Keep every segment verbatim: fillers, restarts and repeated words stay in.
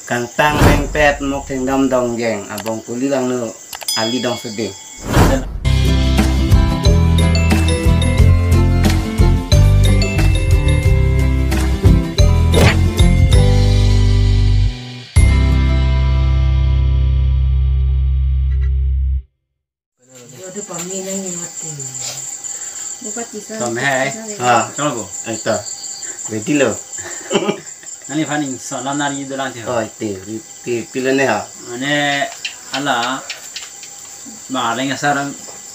Kangtang bengpet mok thengdam dongjeng abong kuli langno ali dong seding. Tom hai. Ha. Chalo ko. Ito. Ready lo. Nangli phan ingson alam nari dolang the ho. Oh, iti. Iti pilo ne ha. Mane hala. Bang areng asar.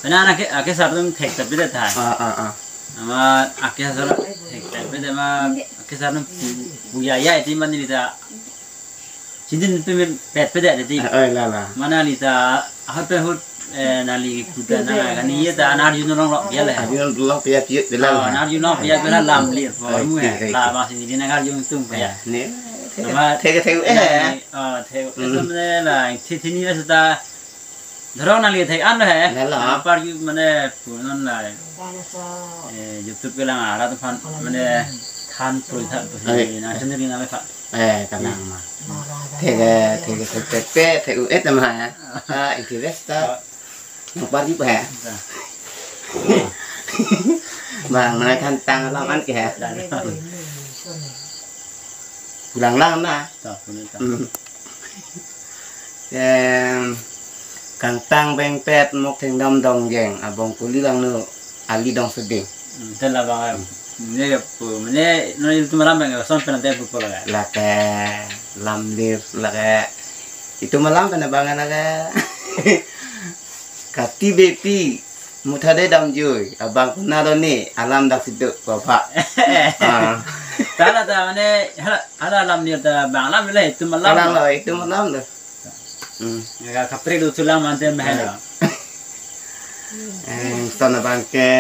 Mane anak ke, ake sar tum thek tapi dah thai. Ah, ah, ah. Ama ake sar thek tapi dah ma ake sar tum pu, pu ya ya iti mane dah. Chintin pe me pet pe de ti. Ah, oi, la, la. Mane neli ta ahut pen ahut, eh, neli kuta na kani ye ta nar jun long lok ya le. Nar jun long piak piak de la. Oh, la. Nar jun long piak piak la lam lir. Oh, mu oi, he. Oi. La mas ini na ngar jun tum ya. Eh, ne. Ama thek thek eh. Neli, oh, thek. Hmm. Esam ne la, thi thi ni esta. Dhorong neli thek an he. La, la. Apar ju mane pu non la. Eh, YouTube ke lang arat aphan mane than prui than prui. Oi. Na sendiri na le pha. Eh, kanang ma. Thek, thek, thek, thek, thek, thek, u et ma, eh. Ah, interest ta. Nang pari pa, eh. Bang, mana than tang lam an ke, eh. Pulang lang na. Ta, pulang ta. Hmm. Em, kangtang bengpet mok thengdam dongjeng abong kuli langno ali dong seding. Hmm, te labang, ne pu, ne, no itum alam bang, son pen te pu polo ya. Lake, lam lir, lake. Itum alam pen bang lake. Kati bepi, muthade damjui, abang kuna lo ni, alam dak siduk, bapak. Ah. Tala ta mane, hala, hala alam ni ta bang alam le, itum alam. Alam lo, itum alam lo. Hmm. Nga kaprek do thulang mante mahal. Eh, sana bangke.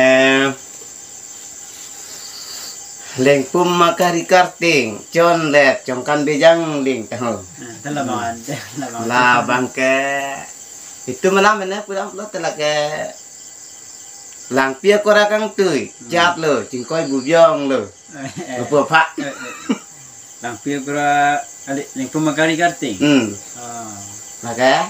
Lengpum makari karting, chonlet, chongkan bejang ling tahu. Eh, te labang, te labang. La bangke. Itum alam ne pulang lo te lake. Langpi akora kangtui, hmm, chat lo, chingkoi bubiong lo. Eh, eh. Lo pu pha. Eh, eh. Langpi akora, ali, lengpum makari karting. Hmm. Ah. Maka,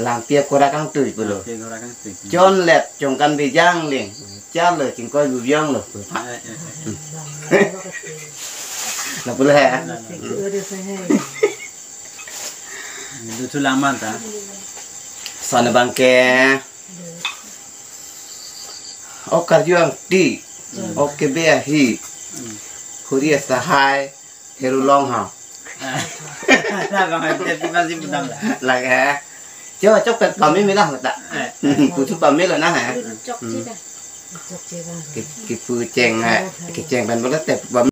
langpi akora kangtui pulo. Langpi akora kangtui. Chonlet, chongkan bejang ling. Chat lo, chingkoi bubiong lo, pu pha. Eh, eh, eh. Lo pulo he. Lo, lo, lo. Itu tu laman ta. Sana bangke. Ok karju angti, hmm, ok kebe ahi, hmm, khuri asahai, heru long ha. Na bang ante pi masih putang la. Lake. Jo, chok pet pame mila hota. Eh. Putu pame lo na ha. Chok, hmm, chida. Chok chida. Ki, kipu cheng ha. Kicheng pen bola te pame.